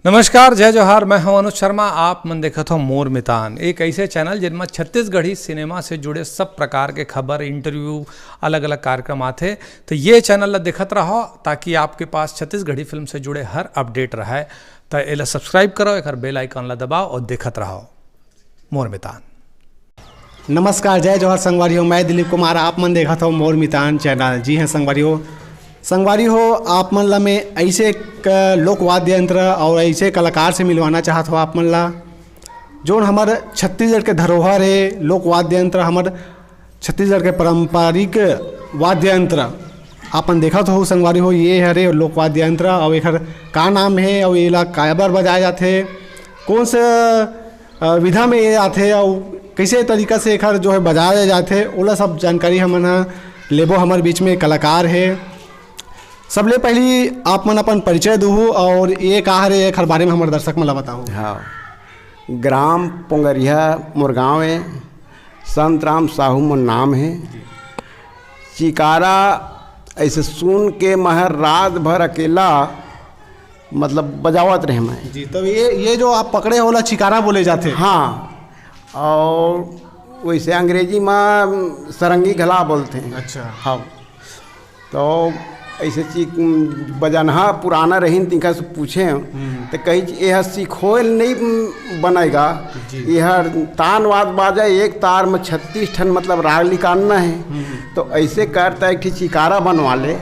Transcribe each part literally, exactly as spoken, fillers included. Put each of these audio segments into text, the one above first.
नमस्कार, जय जोहार, मैं हूं अनुज शर्मा। आप मन देखत हो मोर मितान, एक ऐसे चैनल जिनमें छत्तीसगढ़ी सिनेमा से जुड़े सब प्रकार के खबर, इंटरव्यू, अलग-अलग कार्यक्रम आथे। तो ये चैनल ला देखत रहो, ताकि आपके पास छत्तीसगढ़ी फिल्म से जुड़े हर अपडेट रहे। तो एला सब्सक्राइब करो, एकर बेल आइकन ला दबाओ और देखत रहो मोर मितान। नमस्कार, जय जोहार संगवारी हो, मैं दिलीप कुमार, आप मन देखत हो मोर मितान चैनल। जी हाँ संगवारी हो, संगवारी हो, आप मन ला मैं ऐसे एक लोक वाद्य यंत्र और ऐसे कलाकार से मिलवाना चाहत हो आप मन ला, जोन हमर छत्तीसगढ़ के धरोहर है, लोक वाद्य यंत्र, हमर छत्तीसगढ़ के पारंपरिक वाद्य यंत्र। आपन देखत हो संगवारी हो, ये हरे लोक वाद्य यंत्र, और एकर का नाम है और एला काबर बजाए जाथे, कौन से अ, विधा में ये आथे अउ कइसे तरीका से एखर जो है बजाया जाथे, ओला सब जानकारी हमन ह लेबो। हमर बीच में कलाकार हे, सबले पहली आप मन अपन परिचय दुहू और ये का हरे, एखर बारे में हमर दर्शक मन ला बताओ। हाँ, ग्राम पोंगरिया मोर गाँव हे, संत राम साहू मोर नाम हे। चिकारा ऐसे सुन के मैं रात भर अकेला मतलब बजावत रहे मैं। जी, तो ये ये जो आप पकड़े हो, ओला चिकारा बोले जाथे। हाँ, और वैसे अंग्रेजी में सरंगी घला बोलते हैं। अच्छा। हाँ, तो ऐसे चीज बजनहा पुराना रहीन, तिनका से पूछे, हम्म। तो कही, "यह सिखोल नहीं बनेगा, जी। यह तानवाद बाजा, एक तार में छत्तीस ठन मतलब राग निकालना है।" हम्म। तो ऐसे करता एक ठे चिकारा बनवा ले,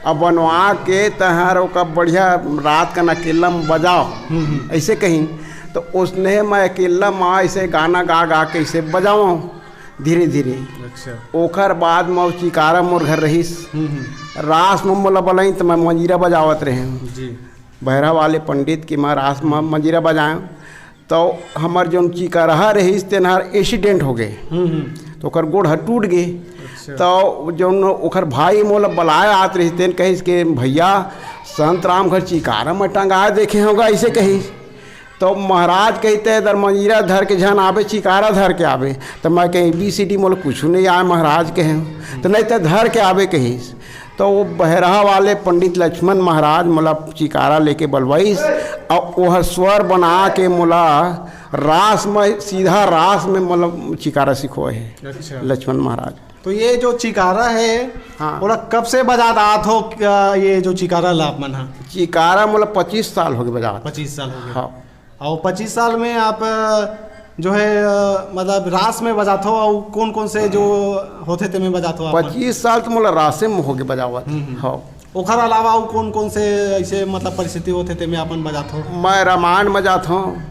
अब बनवा के तहर ओकर बढ़िया रात का अकेला में बजाओ, हम्म, हम्म। ऐसे कहीं। तो उसने मैं अकेला में ऐसे गाना गा गा के ऐसे बजाऊँ धीरे धीरे। अच्छा। ओकर बाद में वो चिकारा मोर घर रहीस। हम्म, हम्म। रास में मोला बलाइन तो मैं मंजीरा बजावत रहे। जी। बहरा वाले पंडित के मैं रास में मंजीरा बजाएँ। तो हमर जौन चिकरहा रहिस, तेन हर एक्सीडेंट हो गए। हम्म, हम्म। तो ओकर गोड़ हर टूट गए। अच्छा। तो जौन ओकर भाई मोला बलाए आत रहिस, तेन कहिस के, "भैया, संत राम घर चिकारा में टंगाए देखे होगा," ऐसे कहिस। तो महाराज कहिते, "दर मंजीरा धर के झन आबे, चिकारा धर के आबे।" तो मैं कहे, "बी सी डी मोला कुछ नहीं आए महाराज," कहे। तो "नहीं तो धर के आबे," कहिस। तो वो बहरहा वाले पंडित लक्ष्मण महाराज मोला चिकारा लेके बलवाइस, और वह स्वर बना के मोला रास में, सीधा रास में मोला चिकारा सिखोए है। अच्छा। लक्ष्मण महाराज। तो ये जो चिकारा है, हाँ। ओला कब से बजात आत हो, क्या ये जो चिकारा ला आप मन हा? चिकारा मोला पच्चीस साल हो गए बजावत। पच्चीस साल हो गए। हाँ। और पच्चीस साल में आप, अ, जो है, अ, मतलब रास में बजात हो, और कौन कौन से जो होथे तेमे बजात हो आप मन? पच्चीस साल तो मोला रासे में होगे बजावत। हम्म, हम्म। हाँ। ओखर अलावा अउ कौन कौन से ऐसे मतलब परिस्थिति होथे तेमे आप मन बजात हो? मैं रामायण में जात हूँ,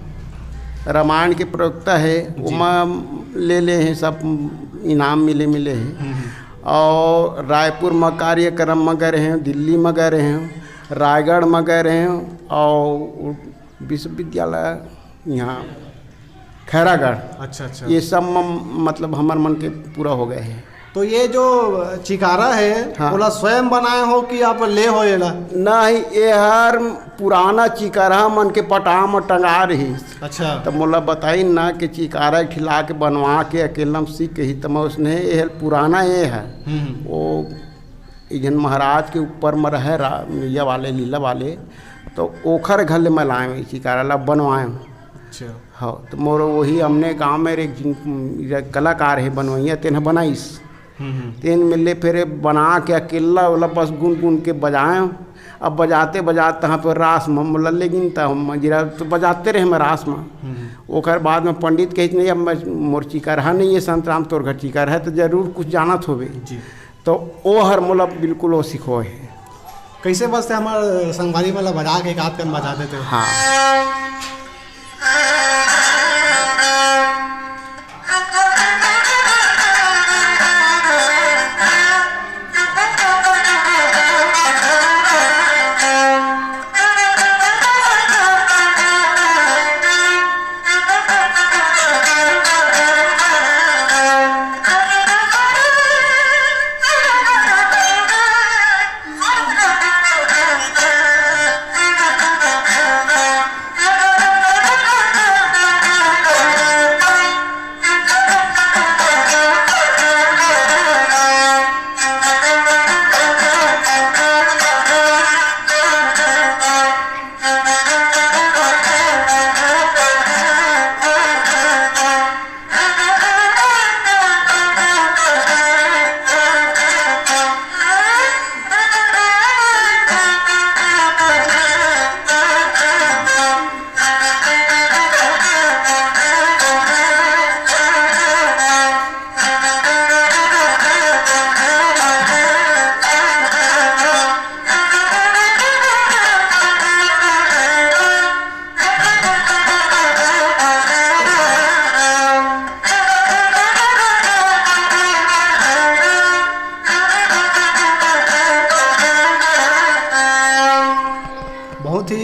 रामायण के प्रवक्ता है, जी। ओमा ले ले हैं सब, इनाम मिले मिले हैं। हम्म, हम्म। और रायपुर में कार्यक्रम में गए रहे हैं, दिल्ली में गए रहे हैं, रायगढ़ में गए रहे हैं, और विश्वविद्यालय यहाँ खैरागढ़। अच्छा, अच्छा। ये सब म-, मतलब हमर मन के पूरा हो गए है। तो ये जो चिकारा है, हाँ। ओला स्वयं बनाए हो कि आप ले हो एला? नहीं, ये हर पुराना चिकारा मन के पटाम टंगा रही। अच्छा। तो मोला बताई ना कि चिकारा एक ठिला के बनवा के अकेला में सीख गई, तो मैं उसने ये पुराना ये है। हम्म। वो एक जन महाराज के ऊपर में रहे रा-, मैया वाले, लीला वाले, तो ओखर घर ले मैं लाए हूँ, चिकारा ला बनवाए हूँ। अच्छा। हाँ, तो मोर वही हमने गांव में एक जिन, एक कलाकार है बनवैया, तेन बनाइस। हम्म, हम्म। तेन मिले फिर बना के अकेला वाला बस गुन गुन के बजाए हूँ। अब बजाते बजाते तहाँ पर रास में मोला ले गिन, त हम मंजीरा तो बजाते रहे मैं रास में। हम्म, हम्म। ओकर बाद में पंडित कहित, "नहीं, अब मैं, मोर चिकारा नहीं है, संत राम तोर घर चिकारा है, तो जरूर कुछ जानत होबे।" जी। तो ओ हर मोला बिल्कुल ओ सिखोए हे। कैसे बजथे हमर संगवारी मन ला बजा के एक आध कन बजा देते हो? हाँ।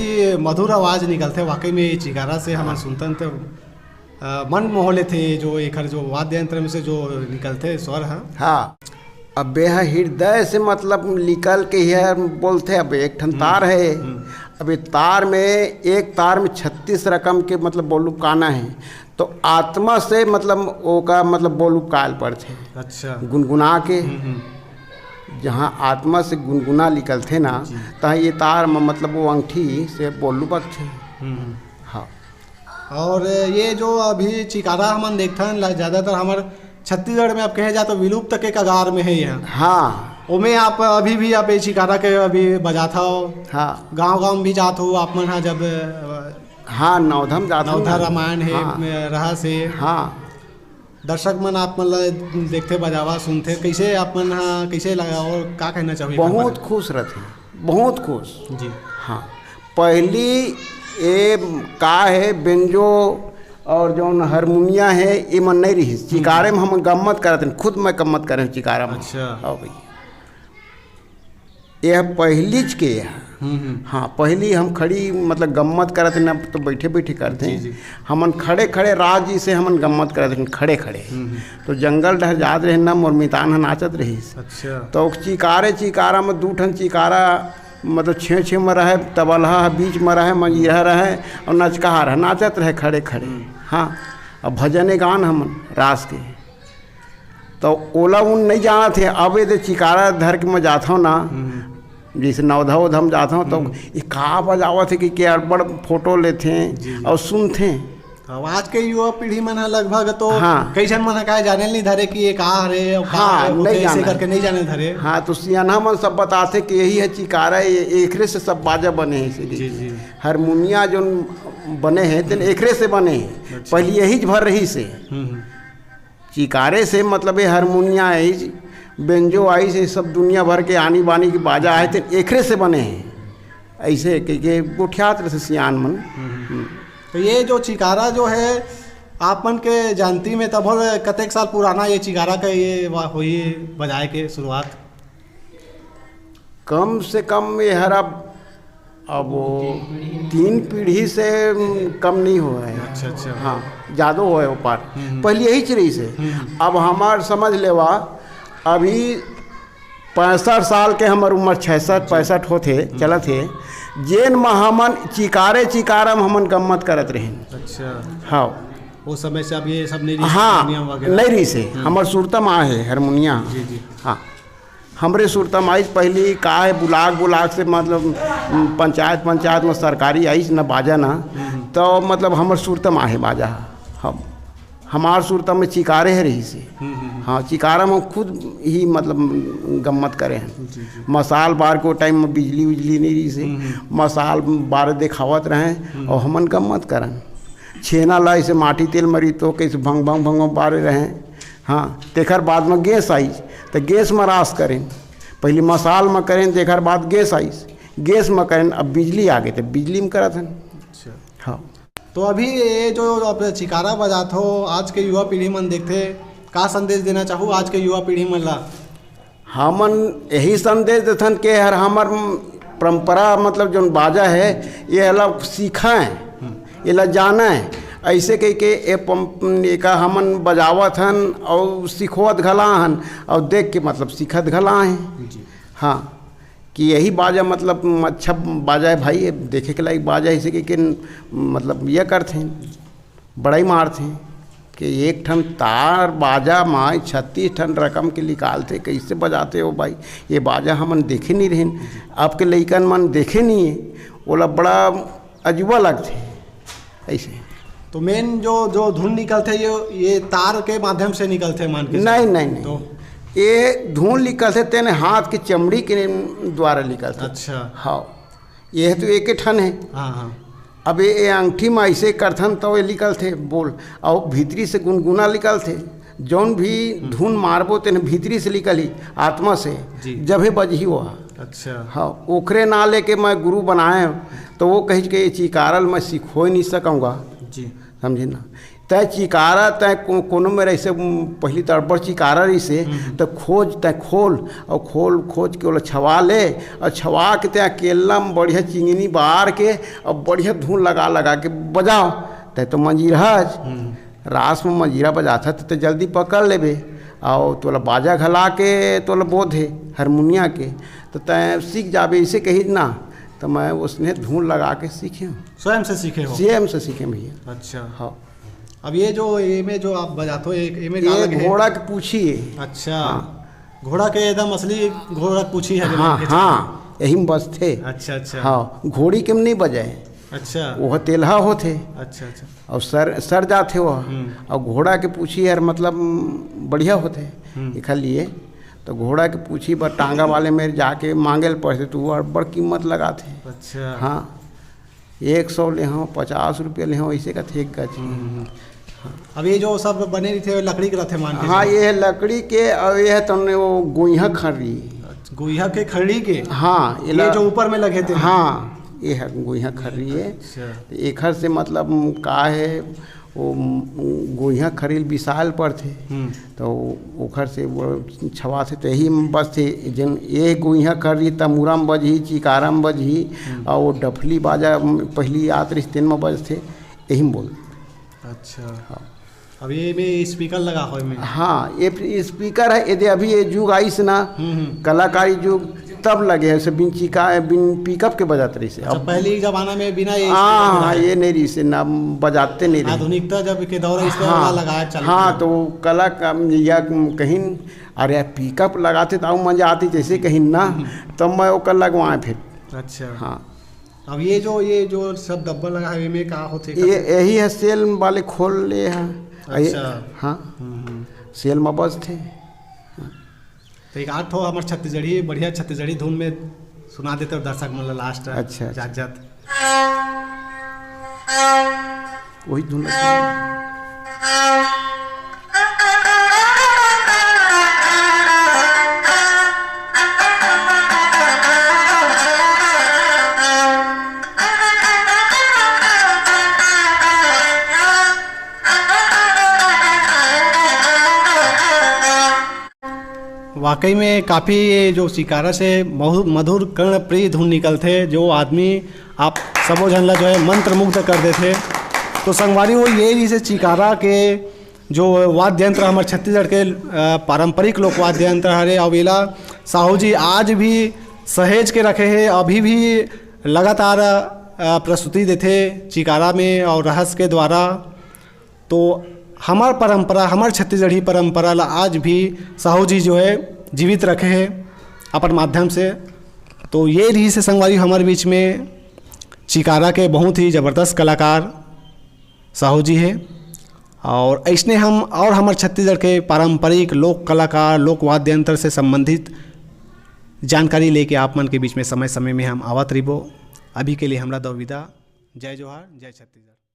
ये मधुर आवाज निकलथे वाकई में, ये चिकारा से हमन सुनथन त, अ, मन मोह लेथे, जो एकर जो वाद्य यंत्र में से जो निकलथे स्वर ह। हाँ, अब ये ह हृदय से मतलब निकल के ही बोलथे। अब एक ठन हम्म, तार है, हम्म। अब ये तार में, एक तार में छत्तीस रकम के मतलब बोलू काना है, तो आत्मा से मतलब ओका मतलब बोलू काल पड़थे। अच्छा। गुनगुना के हम्म, हम्म। जहाँ आत्मा से गुनगुना निकलथे ना, जी। तहाँ ये तार म-, मतलब वो अंगठी से बोलू बजथे। हम्म, हम्म। हाँ। और ये जो अभी चिकारा हमन देखथन ला, ज्यादातर हमर छत्तीसगढ़ में अब कहे जाए तो विलुप्त के कगार में है ये। हाँ। ओमे आप अभी भी आप ये चिकारा के अभी बजात हव। हाँ। गांव-गांव में भी जात हो आप मन हा जब, अ, हाँ, नवधा म जात हन नवधा ना। रामायण है, हाँ। अ, रहस हे। हाँ। दर्शक मन आप मन ला देखथे, बजावा, सुनथे, कैसे आप मन हा, कैसे लगा और का कहना चाहोगे एक बार? बहुत खुश रहथे, बहुत खुश। जी। हाँ, पहली ये का है, बेंजो और जौन हारमोनिया है, ये मन नहीं रहिस। हम्म। चिकारे में हम गम्मत करत हन, खुद मैं गम्मत करें चिकारा में। अच्छा। हाँ भैया, यह पहलीच के है। हम्म, हम्म। हाँ, पहली हम खड़ी मतलब गम्मत करत हन, अब तो बैठे बैठे करते जी, हैं। जी। हमन खड़े खड़े राज जी से हमन गम्मत करत हन, खड़े खड़े। हम्म, हम्म। तो जंगल डहर जात रहे ना, मोर मितान ह नाचत रहिस। अच्छा। तो चिकारे चिकारा में दू ठन चिकारा मतलब छेव छेव में रहे, तबलहा ह बीच में रहे, मंजीरा रहे और नचकहा रहे, नाचत रहे खड़े खड़े। हम्म। हाँ, अब भजन ए गान हमन रास के, तो ओला उन नहीं जानत हे। अब यदि चिकारा धर के मैं जात हूँ ना, हम्म। जैसे नवधा उधा में जात हूँ, तो हम्म। ये का बजावत हे कि, कि अड़बड़ फोटो लेथे जी, जी। और सुनथे। अब आज के युवा पीढ़ी मन ह लगभग तो हाँ। कई झन मन ह काय जाने नहीं धरे कि ये का हरे, और का हाँ, हरे, नहीं ऐसे जाने। करके नहीं जाने धरे। हाँ, तो सियाना मन सब बताथे कि यही है चिकारा, ये एकरे से सब बाजा बने हैं इसीलिए। जी, जी। हारमोनिया जोन बने हैं, तेन एकरे से बने हैं। अच्छा। पहले यही भर रहिस हे। हम्म, हम्म। चिकारे से मतलब ये हारमोनिया आइस, बेंजो आइस, ये सब दुनिया भर के आनी बानी के बाजा आए, तेन एकरे से बने हैं। ऐसे कह के गोठियात रहे सियान मन। हम्म। हम्म। तो ये जो चिकारा जो है, आप मन के जानती में तब कतेक साल पुराना ये चिकारा का ये वा-, होई बजाए के शुरुआत? कम से कम ये हर अब, अब वो तीन पीढ़ी से कम नहीं हुआ है। अच्छा, अच्छा। हाँ, ज़्यादा हुआ है वो पार। हम्म, हम्म। पहले यही चीज रहिस हे। हम्म, हम्म। अब हमार समझ लेवा, अभी पैंसठ साल के हमर उम्र, छियासठ, जी। पैंसठ होत हे, हम्म। चलत हे, जेन म हमन चिकारे चिकारा म हमन गम्मत करत रहेन। अच्छा। हाँ। उस समय से अब ये सब नहीं रहिस, हाँ, हारमोनियम वगैरह? नहीं रहिस हे। हम्म। हमर सुरता म आहे हारमोनिया। जी, जी। हाँ। हमरे सुरता म आइस पहली का है, ब्लॉक, ब्लॉक से मतलब, उम, पंचायत, पंचायत में सरकारी आइस ना बाजा ना, हम्म, हम्म। तो मतलब हमर सुरता म आहे बाजा। हम, हमार सुरता में चिकारे हे रहिस हे। हम्म, हम्म, हम्म। हाँ, चिकारा में खुद ही मतलब गम्मत करे हैं। जी, जी। मसाल बार के टाइम में बिजली उजली नहीं रहिस हे। हम्म, हम्म। मसाल बार देखावत रहे हम्म। और हमन गम्मत करन। छेना ला ऐसे माटी तेल मरी तो कैसे भंग भंग भंग बारे रहे। हाँ, तेखर बाद में गैस आइस, तो गैस में रास करेन। पहले मसाल में करेन, तेखर बाद गैस आइस, गैस में करेन, अब बिजली आ गई, तो बिजली में करत हन। अच्छा। हाँ। तो अभी ये जो आप चिकारा बजात हो, आज के युवा पीढ़ी मन देखथे, का संदेश देना चाहू आज के युवा पीढ़ी मन ला? हमन यही संदेश देथन के हर हमर परंपरा, मतलब जोन बाजा है, ये ला सीखें, ये ला जानें। ऐसे कह के ये पम-, एका हमन बजावत हन और सिखवत घला हन और देख के मतलब सीखत घला हैं। जी। हाँ, कि यही बाजा मतलब अच्छा बाजा है भाई, ये देखे के लायक बाजा है, इसे के, के मतलब ये करथे। बड़ाई मारथे कि एक ठन तार बाजा म छत्तीस ठन रकम के निकालथे, कैसे बजाथे हो भाई? ये बाजा हमन देखे नहीं रहेन, अब के लइकन मन देखे नहीं है, ओला बड़ा अजूबा लगथे ऐसे। तो मेन जो, जो धुन निकलथे, ये, ये तार के माध्यम से निकलथे, मान के नहीं, चलो। नहीं, नहीं। तो? ये धुन निकलथे तेने हाथ के चमड़ी के द्वारा निकलथे। अच्छा। हाँ, ये तो एक ठन है। हाँ, हाँ। अब ये, ये अंगठी में ऐसे करथन तो ये निकलथे बोल, और भीतरी से गुनगुना निकलथे। जौन भी हम्म। धुन मारबो तेन भीतरी से निकलही, आत्मा से, जी। जब हे बजही वो। अच्छा। हाँ, ओकरे ना लेके मैं गुरु बनाए, तो वो कही के ये चिकारल मैं सिखोए नहीं सकूँगा। जी। समझे ना? तैं चिकारा, तैं को-, कोनो मेर अइसे, उम, पहिली त अब्बड़ चिकारा रहिसे, हम्म। त खोज, तैं खोल, अउ खोल, खोज के ओला छवा ले, अउ छवा के तैं अकेल्ला म बढ़िया चिंगनी बार के, अउ बढ़िया धुन लगा, लगा के बजाव। तैं तो मंजीरहा हच। हम्म। रास म मंजीरा बजाथस, त तैं जल्दी पकड़ लेबे, अउ तोला बाजा घला के तोला बोध हे, हारमोनिया के, त तैं सीख जाबे, अइसे कहिस ना। त मैं ओसने धुन लगा के सीखे हंव। स्वयं से सीखे हो? स्वयं से सीखे हंव भइया। अच्छा। हाँ। अब ये जो, ये में जो आप बजाथो, ये, ये में का ये लगे हे? घोड़ा के पूछी हे। अच्छा। हाँ। घोड़ा के एकदम असली घोड़ा के पूछी हे, हाँ, हाँ, यही में बजथे। अच्छा, अच्छा। हाँ, घोड़ी के में नइ बजे। अच्छा। वो तेलहा होथे। अच्छा, अच्छा। अउ सर, सर जाथे वो। हम्म। अउ घोड़ा के पूछी हर, मतलब, बढ़िया होथे। हम्म। एखर लिए तो घोड़ा के पूछी बर टांगा वाले मेर जाके मांगे ल पड़थे, तो वो अब्बड़ कीमत लगाथे। अच्छा। हाँ। एक सौ ले हंव, पचास रुपया ले हंव, अइसे कथे एक गज के। हम्म, हम्म। हाँ। अब ये जो सब बने रहिथे, लकड़ी के रहिथे, मान के हाँ, चलो। ये लकड़ी के, अउ ये तमने वो गोइहा खर्री। अच्छा, गोइहा के खर्री के? हाँ, ये एला जो ऊपर में लगे थे? हाँ, ये ह गोइहा खर्री हे। अच्छा। एखर से मतलब का हे, वो गोइहा खर्री ल बिसाय ल पड़थे। हम्म। तो ओखर से वो छवाथे, त एही म बजथे, जेन ए गोइहा खर्री त मुरा म बजही, चिकारा म बजही, हम्म। अउ वो डफली बाजा पहिली आत रहिस, तेन म बजथे, एही म बोल। अच्छा। हाँ। अब ये में speaker लगा हो में? हाँ, ये speaker हे, ये दे अभी ये जुग आइस ना, हम्म, हम्म। कलाकारी जुग, तब लगे हे, अइसे बिन चिका-, बिन pickup के बजात रहिसे। अच्छा, अब पहले के जमाना में बिना ये हाँ, speaker हाँ, के ये नइ रहिसे ना, बजाते नइ रहे। आधुनिकता जब के दौर हे, इस पे हाँ, वाला लगाया चालू हाँ, किया। तो वो कला का, या कहिन, अरे, pickup लगाते त अउ मजा आतिस, जइसे कहिन ना, हम्म। तब मैं ओकर लगवाए फिर। अच्छा। हाँ। अब ये जो, ये जो सब डब्बा लगा हे, एमे का होथे, ये, का? यही हे, सेल वाले खोल ले हे। अच्छा। ये, हाँ। हम्म, हम्म। सेल म बजथे। तो एक आध ठो हमर छत्तीसगढ़ी, बढ़िया छत्तीसगढ़ी धुन में सुना देते हो दर्शक मन ला last, अच्छा, अच्छा। जात, जात। वही धुन लगती है। वाकई में काफ़ी ये जो चिकारा से मधु-, मधुर कर्ण प्रिय धुन निकलथे, जो आदमी आप सबो झन ला जो है मंत्रमुग्ध कर देथे। तो संगवारी हो, ये जैसे चिकारा के जो वाद्य यंत्र हमर छत्तीसगढ़ के, अ, पारंपरिक लोक वाद्य यंत्र हरे, अउ एला साहू जी आज भी सहेज के रखे हे, अभी भी लगातार, अ, प्रस्तुति देथे चिकारा में अउ रहस्य के द्वारा। तो हमर परंपरा, हमर छत्तीसगढ़ी परंपरा ला आज भी साहू जी जो है जीवित रखे हे अपन माध्यम से। तो ये रहिसे संगवारी हमर बीच में चिकारा के बहुत ही जबरदस्त कलाकार साहू जी हे। अउ अइसने हम अउ हमर छत्तीसगढ़ के पारंपरिक लोक कलाकार, लोक वाद्य यंत्र से संबंधित जानकारी लेके आप मन के बीच में समय समय में हम आवत रहिबो। अभी के लिए हमरा दो विदा। जय जोहार, जय छत्तीसगढ़।